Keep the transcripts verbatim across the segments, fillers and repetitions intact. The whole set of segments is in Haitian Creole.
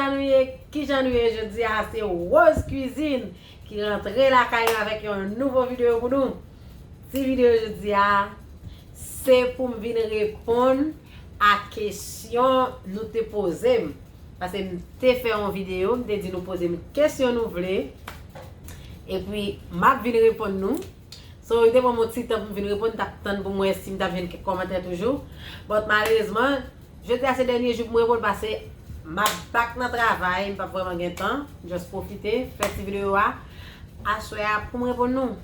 Nou ye, kijan nou ye jodi a? Se Rose Cuisine ki rantre lakay nou avèk yon nouvo videyo pou nou. Ti videyo jodi a, se pou m vin reponn a kesyon nou te poze m. Paske m te fè yon videyo, m te di nou poze m kesyon nou vle. Epi, m ap vin reponn nou. So, li te pran m yon ti tan pou m vin reponn, m t ap tann pou m wè si m t ap jwenn kèk kòmantè toujou. But malerezman, jodi a se dènye jou pou m reponn, paske m ap back nan travay, m p ap vrèman gen tan. Just pwofite, fè ti videyo a aswè a pou m reponn nou.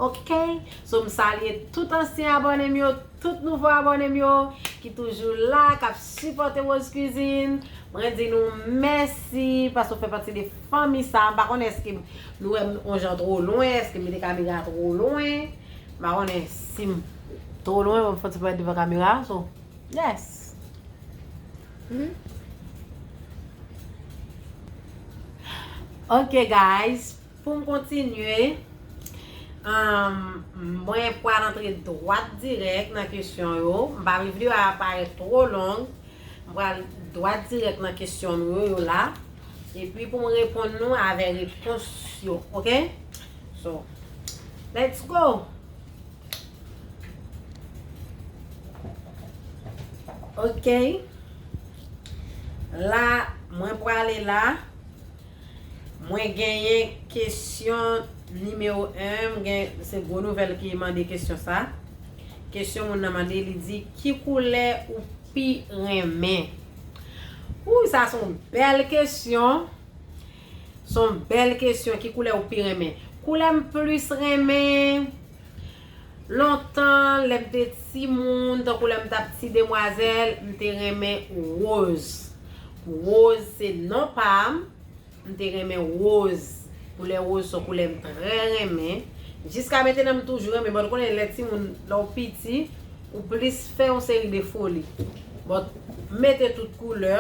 Oke? So, m salye tout ansyen abòne m yo, tout nouvo abòne m yo ki toujou la, k ap sipòte Rose Cuisine. Mwen di nou mèsi paske w fè pati de fanmi sa. M pa konnen èske nou wè m on jan twò lwen, èske m mete kamera twò lwen. M pa konnen si m twò lwen, mwen fè ti parèt devan kamera, so, yes. Ok, guys, pou m kontinye, um, mwen pral antre dwat dirèk nan kesyon yo. M pa vle videyo a parèt twò long. M pral dwat dirèk nan kesyon nou yo, yo la. Epi pou m reponn nou avè repons yo, ok? So, let's go! Ok. La, mwen prale la. Mwen genyen kesyon nimewo en. M gen, se gwo nouvèl ki mande kesyon sa. Kesyon moun nan mande, li di, ki koulè ou pi renmen? Ou, sa se yon bèl kesyon. Se yon bèl kesyon, ki koulè ou pi renmen? Koulè m plis renmen, lontan, lè m te timoun, tankou lè m t ap ti demwazèl, m te renmen woz. Woz se non pa m, m te renmen woz. Koulè woz se yon koulè m trè renmen. Jiska mentnan, m toujou renmen. Bon, ou konnen lè timoun, lè w piti, ou plis fè yon seri de foli. Bon, m mete tout koulè.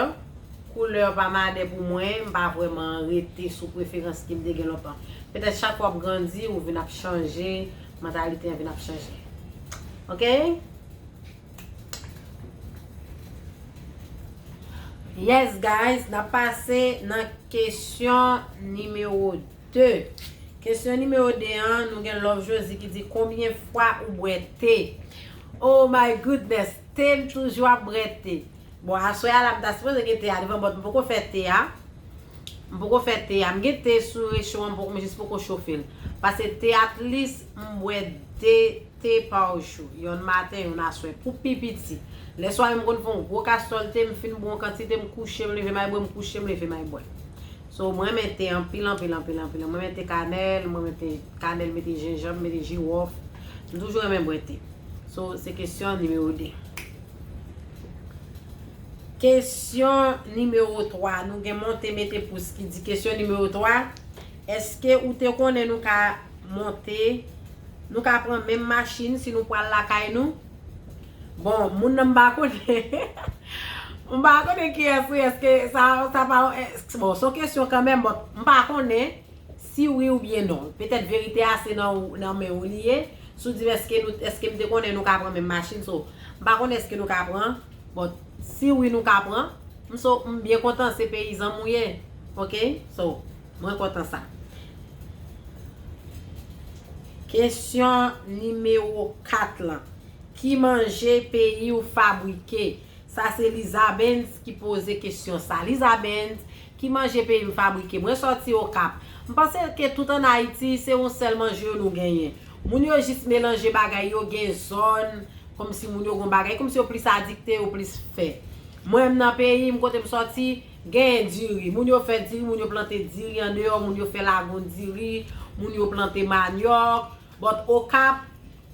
Koulè pa madè pou mwen, m pa vrèman rete sou preferans ke m te gen lontan. Petèt chak fwa w ap grandi, ou vin ap chanje, mantalite an vin ap chanje. Ok? Yes, guys, n ap pase nan kesyon nimewo de. Kesyon nimewo de an, nou gen Love Josie ki di, konbyen fwa ou bwè te? Oh my goodness, te, m toujou ap bwè te. Bon, aswè a la, m ta sipoze gen te a devan, but m poko fè te a. M poko fè te a. M gen te sou recho an, m poko, m jis poko chofe l. Paske te, at least, m bwè de te pa jou. Yonn maten, yonn aswè. Pou pi piti. Lè swa, m konn fè yon gwo kastòl te, m fin bwè yon kantite, m kouche, m leve, m al bwè, m kouche, m leve, m al bwè. So, mwen renmen te anpil, anpil, anpil, anpil. Mwen renmen te kanèl, mwen renmen te kanèl, mete jenjanm, mete jiwòf. M toujou renmen bwè te. So, se kesyon nimewo de. Kesyon nimewo twa. Nou gen Monte Mete Pous ki di, kesyon nimewo twa, èske ou te konnen nou ka monte, nou ka pran menm machin si nou pral lakay nou? Bon, moun nan m pa konnen. M pa konnen kiyès ou ye, èske sa, sa pa, bon, se yon kesyon kanmenm, but m pa konnen. Si wi oubyen non. Petèt verite a se nan, nan men ou li ye. Si w di m èske nou, èske m te konnen nou ka pran menm machin, so, m pa konnen èske nou ka pran, but si wi nou ka pran, m so, m byen kontan se peyizan m ou ye. Ok? So, mwen kontan sa. Kesyon nimewo kat lan. Ki manje peyi w fabrike? Sa se Liza Benz ki poze kesyon sa. Liza Benz, ki manje peyi m fabrike? Mwen sòti Okap. M panse ke tout ann Ayiti, se yon sèl manje yo nou genyen. Moun yo jis melanje bagay yo, gen zòn, kòmsi moun yo gon bagay, kòmsi yo plis adikte, yo plis fè. Mwen, m nan peyi m, kote m sòti, genyen diri. Moun yo fè diri, moun yo plante diri andeyò, moun yo fè lagon diri, moun yo plante manyòk. But Okap,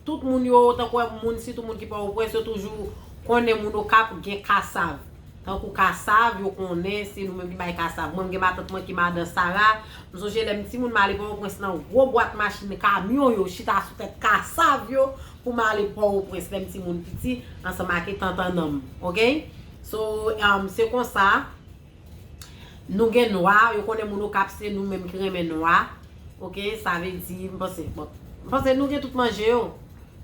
tout moun yo, tankou moun, sitou moun ki Pòtoprens, yo toujou konnen moun Okap gen kasav. Tankou kasav, yo konnen se nou menm ki bay kasav. Mwen, m gen matant mwen ki madan Sara. M sonje lè m timoun, m ale Pòtoprens nan gwo bwat machin kamyon yo, chita sou tèt kasav yo pou m ale Pòtoprens lè m timoun piti, ansanm ak tantannan m. Ok? So, um, se konsa. Nou gen nwa, yo konnen moun Okap se nou menm ki renmen nwa. Ok, sa vle di, m panse, bon, m panse nou gen tout manje yo.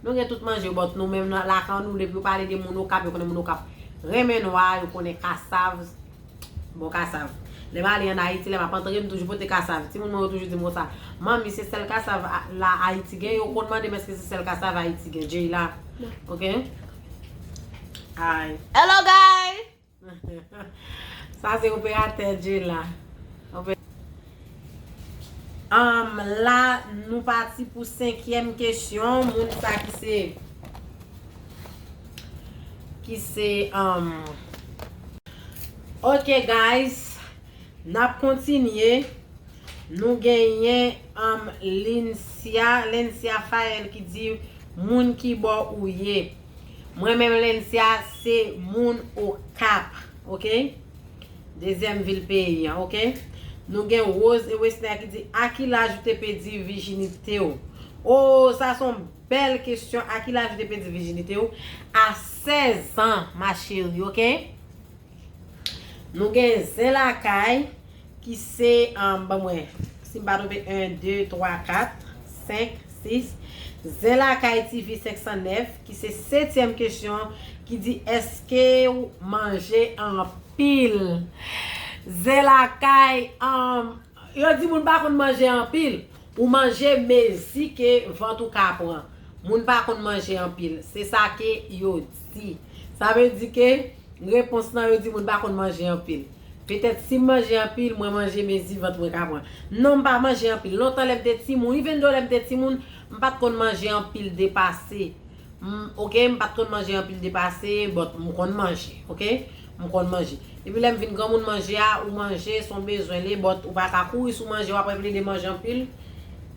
Nou gen tout manje yo, but nou menm nan lakay nou, depi yo pale de moun Okap, yo konnen moun Okap renmen nwa, yo konnen kasav, bon kasav. Lè m ale ann Ayiti, lè m ap antre, m toujou pote kasav. Timoun mwen yo toujou di m konsa, "Manmi, se sèl kasav a- la Ayiti gen?" Yo konn mande m èske se sèl kasav Ayiti gen. Jay la. Ok? Ay. Hello, guys! Sa se operatè Jay la. Ope- Um, la, nou pati pou senkyèm kesyon. Moun sa ki se, ki se, um, ok, guys, n ap kontinye. Nou genyen, um, Lincia, Lincia Fael ki di, "Moun ki bò ou ye?" Mwen menm, Lencia, se moun Okap, ok? Dezyèm vil peyi an, ok? Nou gen Rose e Wesner ki di, "A ki laj ou te pèdi vijinite w?" Oh, sa se yon bèl kesyon. A ki laj ou te pèdi vijinite w? A sèz an, ma chérie, ok? Nou gen Zen Lakay, ki se, um, ban mwen, si m pa twonpe, en, de, twa, kat, senk, sis. Zen Lakay T V senk san nèf, ki se setyèm kesyon, ki di, "Èske w manje anpil?" Zen Lakay, um, yo di moun pa konn manje anpil. Ou manje mezi ke vant ou ka pran. Moun pa konn manje anpil. Se sa ke yo di. Sa vle di ke repons lan, yo di moun pa konn manje anpil. Petèt si m manje anpil, mwen manje mezi vant mwen ka pran. Non, m pa manje anpil. Lontan lè m te timoun, even though lè m te timoun, m pa t konn manje anpil depase. M, ok, m pa t konn manje anpil depase, but m konn manje, ok? M konn manje. Epi lè m vin granmoun, manje a, ou manje, se yon bezwen li, but ou pa ka kouri sou manje, w ap rele de manje anpil.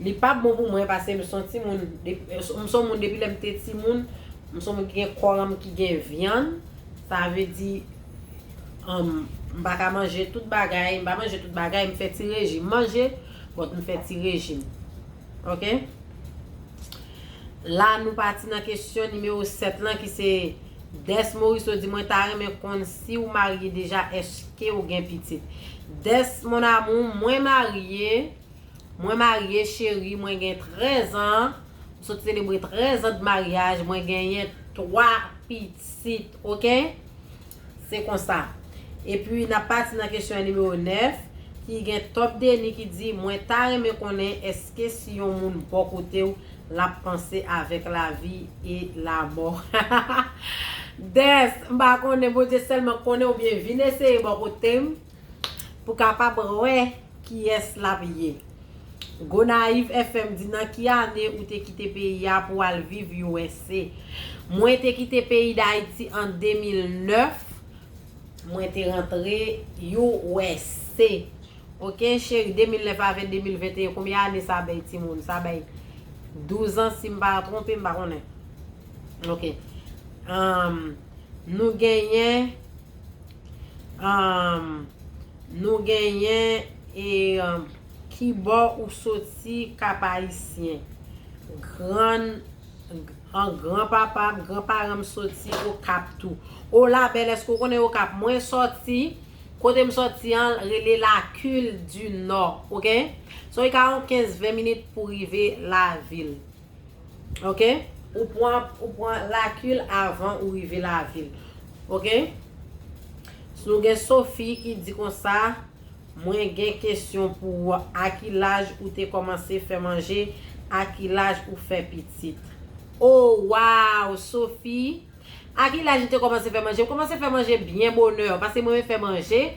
Li p ap bon pou mwen, paske m se yon timoun, depi, m se yon moun depi lè m te timoun, m se yon moun ki gen kò m ki gen vyann. Sa vle di, um, m pa ka manje tout bagay, m pa manje tout bagay, m fè ti rejim. M manje, but m fè ti rejim. Ok? La, nou pati nan kesyon nimewo sèt lan, ki se Des Morisseau di, "Mwen ta renmen konn si w marye deja, èske w gen pitit?" Des, mon amour, mwen marye, mwen marye, cheri, mwen gen trèz an, m sot selebre trèz an de maryaj, mwen genyen twa pitit, ok? Se konsa. Epi, n ap pati nan kesyon nimewo nèf, ki gen Top Denis ki di, "Mwen ta renmen konnen èske si yon moun bò kote w, l ap panse avèk lavi e lamò." Des, m pa konnen, Bondye sèlman konnen, oubyen vin eseye bò kote m pou kapab wè kiyès l ap ye. Gonayiv F M di, "Nan ki ane ou te kite peyi a pou al viv U S A?" Mwen te kite peyi Dayiti an de mil nèf. Mwen te rantre U S A. Ok, cheri, de mil nèf avè de mil venteyen, konbyen ane sa bay timoun? Sa bay douz an, si m pa twonpe, m pa konnen. Ok. Um, nou genyen, um, nou genyen, e, um, ki bò ou soti, Kap Ayisyen? Grann, an granpapa m, granparan m soti Okap tou. O la bèl, èske w konnen Okap? Mwen sòti, kote m sòti an, rele Lakil di Nò, ok? So, e ka yon kenz ven minit pou rive lavil. Ok? Ou pran, ou pran Lakil avan ou rive lavil. Ok? Si nou gen Sophie ki di konsa, "Mwen gen kesyon pou ou. A ki laj ou te kòmanse fè manje? A ki laj ou fè pitit?" Oh, wow, Sophie! A ki laj m te kòmanse fè manje? M kòmanse fè manje byen bonè, paske mwen renmen fè manje.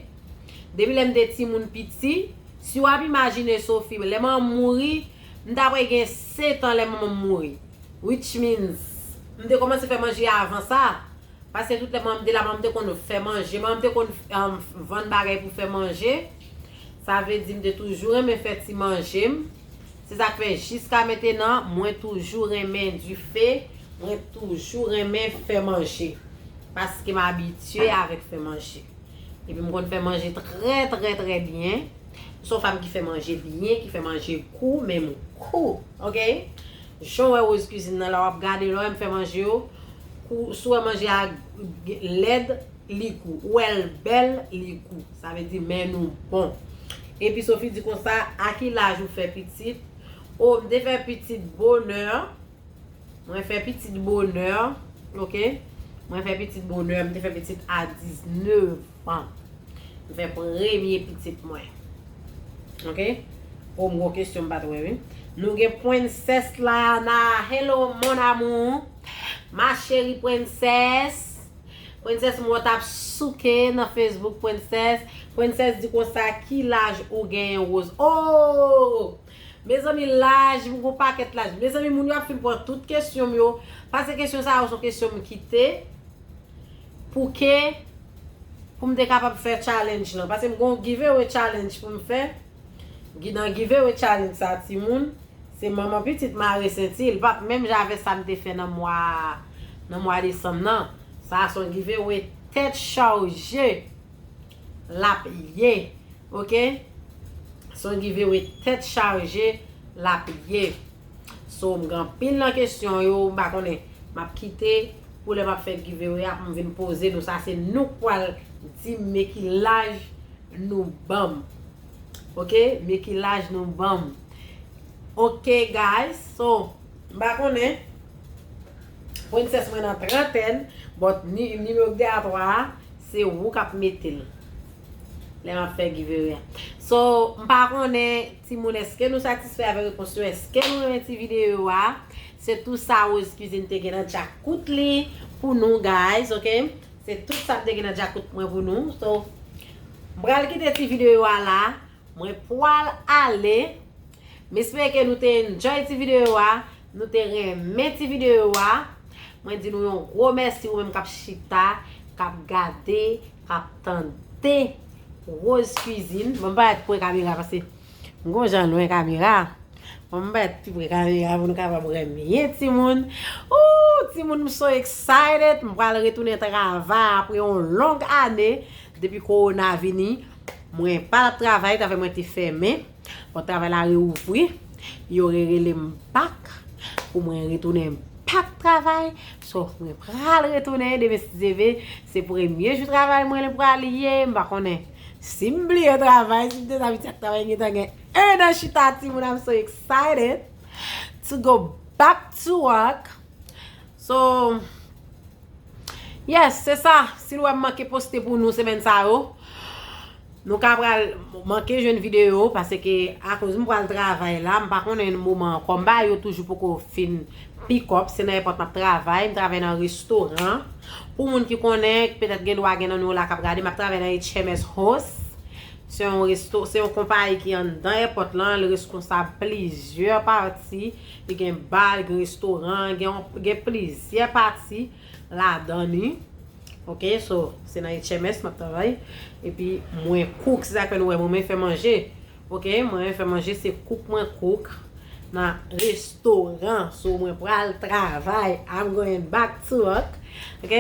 Depi lè m te timoun piti, si w ap imajine Sophie, lè manman m mouri, m ta prè gen sèt an lè manman m mouri. Which means, m te kòmanse fè manje avan sa. Paske tout lè manman m te la, manman m te konn fè manje. Manman m te konn, um, vann bagay pou fè manje. Sa vle di m te toujou renmen fè ti manje m. Se sa k fè jiska mentenan, mwen toujou renmen dife, mwen toujou renmen fè manje. Paske m abitye avèk fè manje. Epi m konn fè manje trè, trè, trè byen. M se yon fanm ki fè manje byen, ki fè manje gou, men m gou, ok? Jan w wè Rose Cuisine nan, lè w ap gade, lè w wè m fè manje yo, kou, si w wè manje a lèd, li gou. Ou wè l bèl, li gou. Sa vle di men nou bon. Epi Sophie di konsa, a ki laj ou fè pitit? O, m te fè pitit bonè. Mwen fè pitit bonè, ok? Mwen fè pitit bonè, m te fè pitit a diznèf an. M fè premye pitit mwen. Ok? O, m gon kesyon m pa t wè, wi. Nou gen Pwensès Lana. Hello, mon amour. Ma chérie Pwensès. Pwensès, m wè w t ap souke nan Facebook, Pwensès. Pwensès di konsa, ki laj ou genyen, Rose? Oh! Mezanmi, laj, m gon pakèt laj. Mezanmi, moun yo ap fin pran tout kesyon m yo. Paske kesyon sa yo se kesyon m kite pou ke, pou m te kapab fè challenge lan. Paske m gon giveaway challenge pou m fè. Gi-, nan giveaway challenge sa, timoun, se manman pitit mare senti l. P ap menm jan avèk sa m te fè nan mwa, nan mwa desanm nan. Sa se yon giveaway tèt chaje l ap ye. Ok? Se yon giveaway tèt chaje l ap ye. So, m gen anpil nan kesyon yo, m pa konnen. M ap kite pou lè m ap fè giveaway a, pou m vin poze nou sa. Se nou k pral di m men ki laj nou ban m. Ok? Men ki laj nou ban m. Ok, guys. So, m pa konnen. Pwensès mwen nan trantèn, but ni-, nimewo k dèyè twa a, se ou k ap mete l. Lè m ap fè giveaway a. So, m pa konnen, timoun, èske nou satisfè avèk repons yo? Èske nou renmen ti videyo a? Se tou sa Rose Cuisine te gen nan djakout li pou nou, guys, ok? Se tout sa m te gen nan djakout mwen pou nou. So, m pral kite ti videyo a la. Mwen pral ale. M espere ke nou te enjoy ti videyo a. Nou te renmen ti videyo a. Mwen di nou yon gwo mèsi, ou menm k ap chita, k ap gade, k ap tande Rose Cuisine. Bon, m pa ret pre kamera paske m gon jan lwen kamera. Bon, m pa ret pi pre kamera pou nou kapab wè m ye, timoun. Ooh, timoun, m so excited. M pral retounen travay apre yon long ane depi kowona vini. Mwen pa t ap travay, travay mwen te fèmen. Bon, travay la reouvri. Yo rerele m back pou mwen retounen back travay. So, mwen pral retounen demen si Dye vle. Se premye jou travay mwen li pral ye. M pa konnen si m bliye travay, si m te sa vin ak travay, m gentan gen ennan chita, timoun, I'm so excited to go back to work. So, yes, se sa. Si nou wè m manke poste pou nou semèn sa yo, nou ka pral manke jwenn videyo, paske akoz m pral travay la, m pa konnen moman an. Kòm bagay yo toujou poko fin pick up, se nan èpòt m ap travay, m travay nan restoran. Pou moun ki konnen, petèt gen dwa gen nan nou la k ap gade, m ap travay nan H M S Host. Se yon resto, se yon konpayi ki anndan èpòt lan, li reskonsab plizyè pati. Li gen ba, li gen restoran, gen, gen plizyè pati ladan li. Ok, so, se nan H M S m ap travay. Epi, mwen cook, se sa k fè nou wè mwen, mwen fè manje. Ok, mwen fè manje, se cook mwen cook nan restoran. So, mwen pral travay. I'm going back to work. Ok,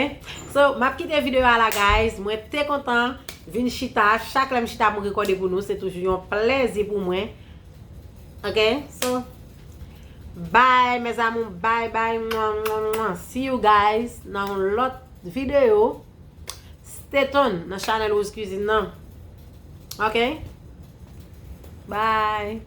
so, m ap kite videyo a la, guys. Mwen te kontan vin chita. Chak lè m chita, m rekòde pou nou. Se toujou yon plèzi pou mwen. Ok, so, bye, mes amours. Bye, bye. Mwa, mwa, mwa. See you guys nan yon lòt videyo. Stay tuned nan chanèl Rose Cuisine nan. Ok? Bye.